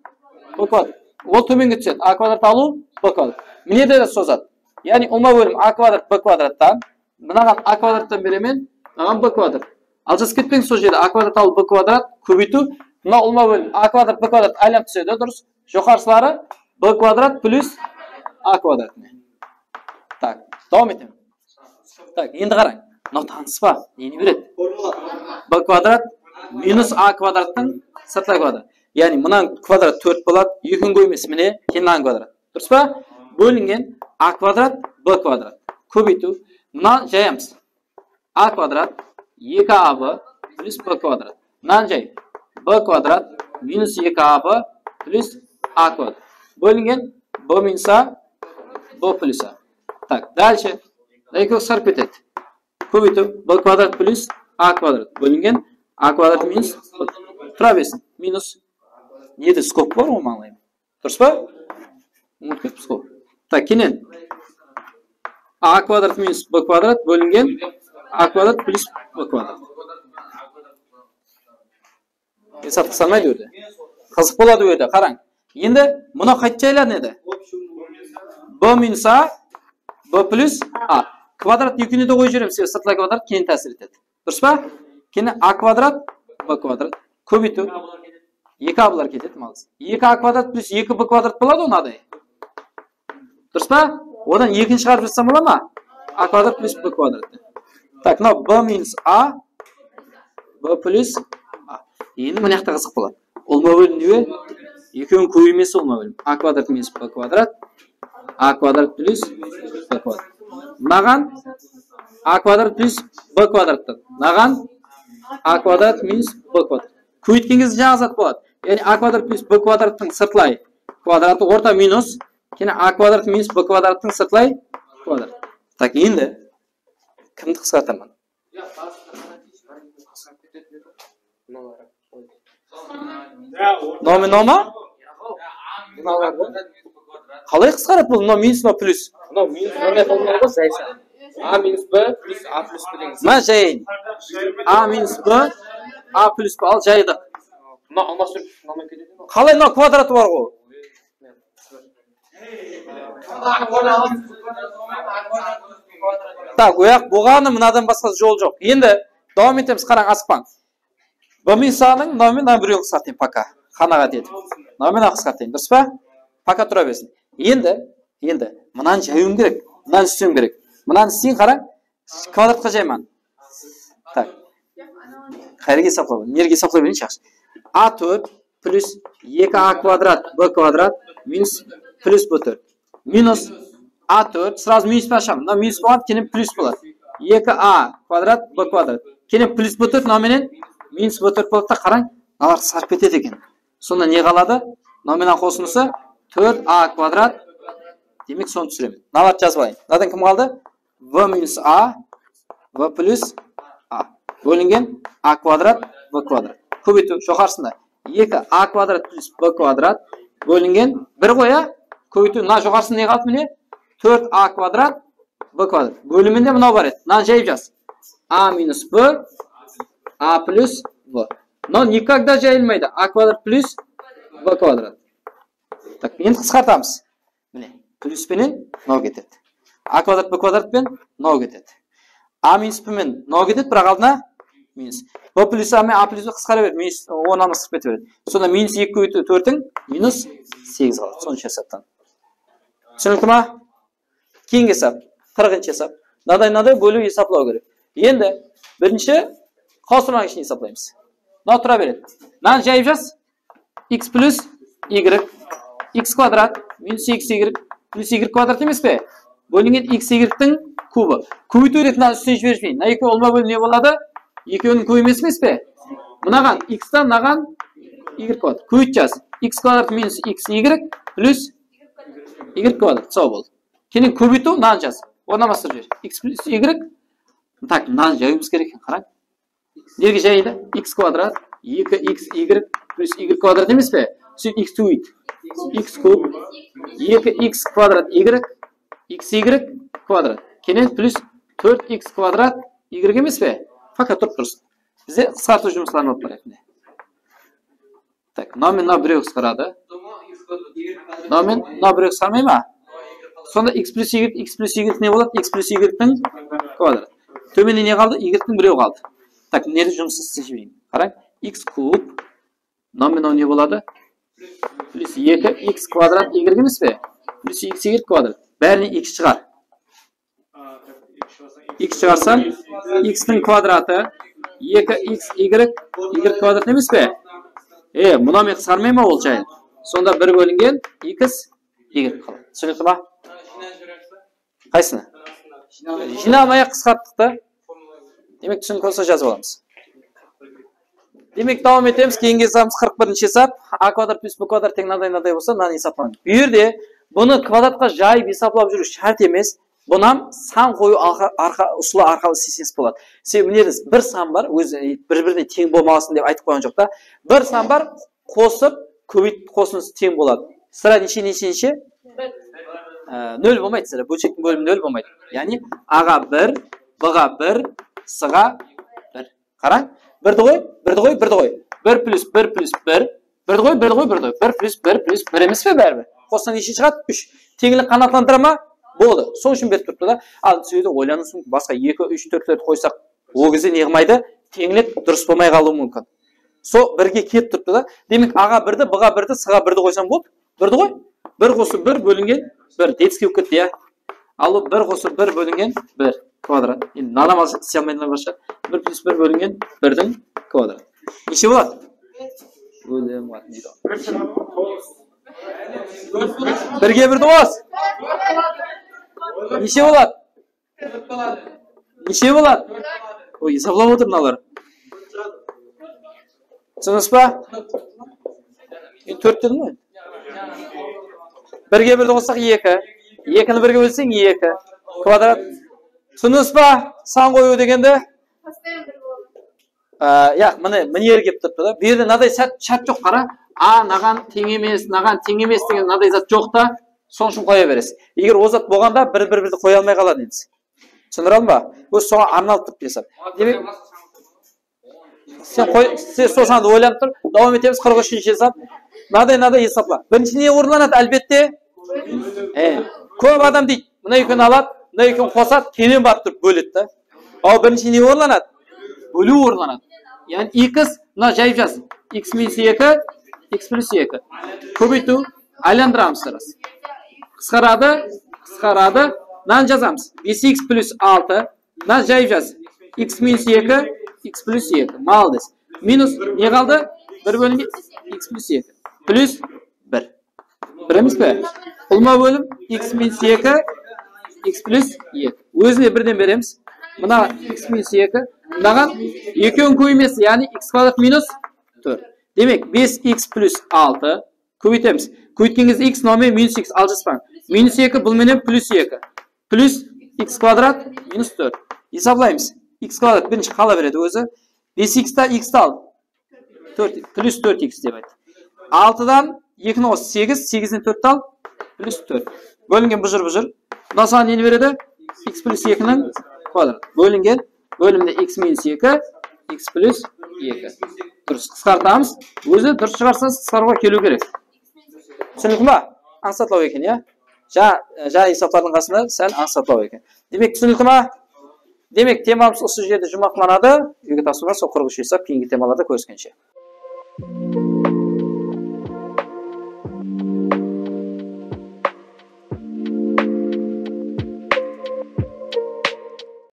B kvadrat. Ol tómenge túsedi. A kvadrat alıw, B kvadrat. Mine de sozadı. Yaǵnıy ulıwma bólim A kvadrat, B kvadrattan. Mınaǵan A kvadrattan beremen, mınaǵan B kvadrat. Aljasıp ketpeń, sol jerde A kvadrat alıp B kvadrat kóbeytiw. Mına ulıwma bólim A kvadrat, B kvadrat aylanıp túsedi, durıs. Joqarısıları B kvadrat plus A kvadrat. Tak, dawam etemen. Tak, endi qarań. Mınaw tanıs pa? Neni beredi? B kvadrat minus A kvadrattıń sırtlay kvadratı. Yaǵnıy mınanıń kvadratı tórt boladı, ekiniń kóbeymesi mine, keyin mınanıń kvadratı. Durıs pa? Bólingen A kvadrat, B kvadrat. Kóbeytiw. Mına jayamız. A kvadrat, eki A B plus B kvadrat. Mınanı jay. B kvadrat minus eki A B plus A kvadrat. Bólingen B minus A, B plus A. Tak, dálshe. Ekewi qısqarıp ketedi. Kóbeytiw. B kvadrat plus A kvadrat. Bólingen A kvadrat minus B. Tura bersin. Minus. Nede skobka bar ǵoy, mańlayım? Durıs pa? Umıtıp ketipsiz ǵoy. Tak, keyin A kvadrat minus B kvadrat bólingen A kvadrat plus B kvadrat. Esap qısqarmaydı bu jerde. Qızıq boladı bu jerde, qarań. Endi mına qayta jaylanıp edi? B minus A, B plus A. Kvadrat ekewine de qoyıp jiberemiz, sebebi sırtlay kvadrat keyin tásir etedi. Durıs pa? Keyin A kvadrat, B kvadrat. Kóbeytiw. Eki A Blar ketedi, maldes. Eki A kvadrat plus eki B kvadrat boladı ǵoy mınaday. Durıs pa? Odan ekini shıǵarıp jazsam bola ma? A kvadrat plus B kvadrat. Tak, mına B minus A, B plus A. Endi mına jaqta qızıq boladı. Ulıwma bólim ne? Ekewiniń kóbeymesi ulıwma bólim. A kvadrat minus B kvadrat. A kvadrat plus B kvadrat. Mınaǵan A kvadrat plus B kvadrattan. Mınaǵan A kvadrat minus B kvadrat. Kóbeytken gezde jańa zat boladı. Yaǵnıy A kvadrat plus B kvadrattıń sırtlay kvadratı orta minus, keyin A kvadrat minus B kvadrattıń sırtlay kvadratı. Tak, endi kimdi qısqartaman? Nomi noma? Qalay qısqaradı bul? Mınaw minus, mınaw plus. Mınaw minus, mınaw ne qılmalı ǵoy, jaysa. A minus B plus A plus B degen. Mına jayın. A minus B, A plus B, al jaydıq. Mına almastırıp, mınaw ketedi. Qalay, mınaw kvadratı bar ǵoy. Tak, oyaq bolǵanı, mınadan basqa jol joq. Endi dawam etemiz, qarań, asıqpań. B minus A nıń nomin, mına birewin qısqartayın, пока. Qanaǵat etip. Nomin qısqartayın, durıs pa? Пока tura bersin. Endi, endi mınanı jayıwım kerek, mınanı islewim kerek. Mınanı isleyin, qarań. Kvadratqa jayman. Tak. Qayerge esaplap, nerge esaplay bereyin, yaqshı. A tórt plus eki A kvadrat B kvadrat minus plus B tórt. Minus A tórt, srazu minus penen ashaman. Mına minus boladı, keyin plus boladı. Eki A kvadrat B kvadrat. Keyin plus B tórt, mına menen minus B tórt boladı da, qarań, mınalar sarp etedi eken. Sonda ne qaladı? Nominal qosındısı tórt A kvadrat. Demek, sonı túsiremen. Mınalardı jazıp alayın. Mınadan kim qaldı? B minus A, B plus A. Bólingen A kvadrat, B kvadrat. Kóbeytiw joqarısında eki A kvadrat plus B kvadrat bólingen bir ǵoy, a? Kóbeytiw, mına joqarısında ne qaldı, mine? Tórt A kvadrat, B kvadrat. Bóliminde mınaw bar edi. Mınanı jayıp jaz. A minus B, A plus B. Mınaw никогда jayılmaydı. A kvadrat plus B kvadrat. Tak, endi qısqartamız. Mine, plus penen mınaw ketedi. A kvadrat B kvadrat penen mınaw ketedi. A minus B menen mınaw ketedi, biraq aldına minus. B plus A menen A plus B qısqara beredi, minus on almastırıp kete beredi. Sonda minus eki kóbeytiw tórttiń minus segiz qaladı. Sonısh esaptan. Túsinikli ma? Keyingi esap, qırqınshı esap. Mınaday, mınaday bóliw esaplaw kerek. Endi birinshi qawsırmaǵan ishine esaplaymız. Mına tura beredi. Mınanı jayıp jaz. X plus y. X kvadrat minus x y plus y kvadrat emes pe? Bólingen x y tiń kubı. Kóbeytiw reti mınanı ústine jiberip jibereyin. Mına ekewi ulıwma bólim ne boladı? Ekewiniń kóbeymesi emes pe? Mınaǵan x-tan, mınaǵan y kvadrat. Kóbeyt jaz. X kvadrat minus x y plus y kvadrat. Saw bol. Keyin kóbeytiw, mınanı jaz. Ornın almastırıp jiber. X plus y. Tak, mınanı jayıwımız kerek eken, qarań. Nerge jaydı? X kvadrat, eki x y plus y kvadrat emes pe? Sóyt x kóbeyt. X kub, eki x kvadrat y, x y kvadrat. Keyin plus tórt x kvadrat y emes pe? Fakat turıp tursın. Bizde qısqartıw jumısların alıp barayıq, mine. Tak, mınaw menen mınaw birew qısqaradı. Mınaw menen mınaw birew qısqarmay ma? Sonda x plus y, x plus y ne boladı? X plus y-tiń kvadratı. Tómende ne qaldı? Y-tiń birew qaldı. Tak, mına jerde jumıs islep jibereyin. Qarań, x kub, mınaw menen mınaw ne boladı? Plus eki x kvadrat y emes pe? Plus x y kvadrat. Bárinen x shıǵar. X shıǵarsam, x-tiń kvadratı, eki x y, y kvadrat emes pe? E, mınaw menen qısqarmay ma ol jayın? Sonda bir bólingen x y qaladı. Túsinikli ma? Qaysını? Jıynamay-aq qısqarttıq ta. Demek, túsinikli bolsa jazıp alamız. Demek, dawam etemiz. Keyingi esabımız qırq birinshi esap. A kvadrat plus b kvadrat teń mınaday, mınaday bolsa, mınanı esaplań. Bu jerde bunı kvadratqa jayıp esaplap júriw shárt emes. Bunı hám san qoyıw arqa-, arqa-, usılı arqalı isleseńiz boladı. Sebebi mına jerde bir san bar, ózi bir-birine teń bolmasın dep aytıp qoyǵan joq ta. Bir san bar, qosıp, kóbeyt, qosındısı teń boladı. Sıra neshe, neshe, neshe? Á, nol bolmaydı sıra. Bólshektiń bólimi nol bolmaydı. Yaǵnıy, A-ǵa bir, B-ǵa bir, C-ǵa bir. Qarań, birdi qoy, birdi qoy, birdi qoy. Bir plus bir plus bir. Birdi qoy, birdi qoy, birdi qoy. Bir plus bir plus bir emes pe báribir? Qossań neshe shıǵadı? Úsh. Teńlik qanaatlandıra ma? Boldı. Sol ushın berip turıptı da. Al, sol jerde oylanıwıńız múmkin. Basqa eki, úsh, tórt, tórt qoysaq, ol gezde ne qılmaydı? Teńlik durıs bolmay qalıwı múmkin. Sol birge kelip turıptı da. Demek, A-ǵa birdi, B-ǵa birdi, C-ǵa birdi qoysam boldı. Birdi qoy. Bir qosıp bir bólingen bir. Detskiy bolıp ketti, ya. Al, bir qosıp bir bólingen bir kvadrat. Endi mınadan alsa, isley almaydı, barsha. Bir plus bir bólingen birdiń kvadratı. Neshe boladı? Ólim, deydi. Birge birdi qos. Neshe boladı? Neshe boladı? Oy, esaplap otır mınalar. Túsindińiz ba? Men tórt dedim ǵoy. Birge birdi qossaq, eki. Ekini birge bólseń, eki. Kvadrat. Túsindińiz ba? San qoyıw degende. Á, yaq, mine, mine jeri kelip turıptı da. Bu jerde mınaday shárt, shárt joq, qara. A mınaǵan teń emes, mınaǵan teń emes degen mınaday zat joq ta. Sonıń ushın qoya beresiz. Eger ol zat bolǵanda bir, bir, birdi qoya almay qaladı endi. Túsindire aldım ba? Ózi soǵan arnalıp turıptı esap. Demek, sen qoy, sen sol sandı oylanıp tur. Dawam etemiz, qırq úshinshi esap. Mınaday, mınaday esapla. Birinshi ne orınlanadı, álbette? E, kóp adam deydi, mına ekewin aladı, mına ekewin qosadı, keyin barıp turıp bóledi da. Al, birinshi ne orınlanadı? Bóliw orınlanadı. Yaǵnıy x, mına jayıp jaz. X minus eki, x plus eki. Kóbeytiw, aylandıramız, sırası. Qısqaradı, qısqaradı. Mınanı jazamız. Bes x plus altı. Mına jayıp jaz. X minus eki, x plus eki. Maldes. Minus ne qaldı? Bir bólingen x plus eki. Plus bir. Bir emes pe? Ulıwma bólim x minus eki, x plus eki. Ózine birden beremiz. Mına x minus eki. Mınaǵan ekewin kóbeymesi, yaǵnıy x kvadrat minus tórt. Demek, bes x plus altı. Kóbeytemiz. Kóbeytken gezde x nomer minus x aljaspań. Minus eki, bul menen plus eki. Plus x kvadrat minus tórt. Esaplaymız. X kvadrat birinshi qala beredi ózi. Bes x ta x ti al. Tórt, plus tórt x dep ayt. Altıdan ekini qos, segiz, segizden tórtti al, plus tórt. Bólingen bujır-bujır. Mına saǵan neni beredi? X plus ekiniń kvadratı. Bólingen, bólimde x minus eki, x plus eki. Durıs, qısqartamız. Ózi durıs shıǵarsańız, qısqarıwǵa keliw kerek. Túsinikli ma? Ańsatlaw eken, ya? Jańa, jańa esaplardıń qasında sál ańsatlaw eken. Demek, túsinikli ma? Demek, temamız usı jerde juwmaqlanadı. Úyge tapsırma, sol qırq úsh esap, keyingi temalarda kóriskenshe.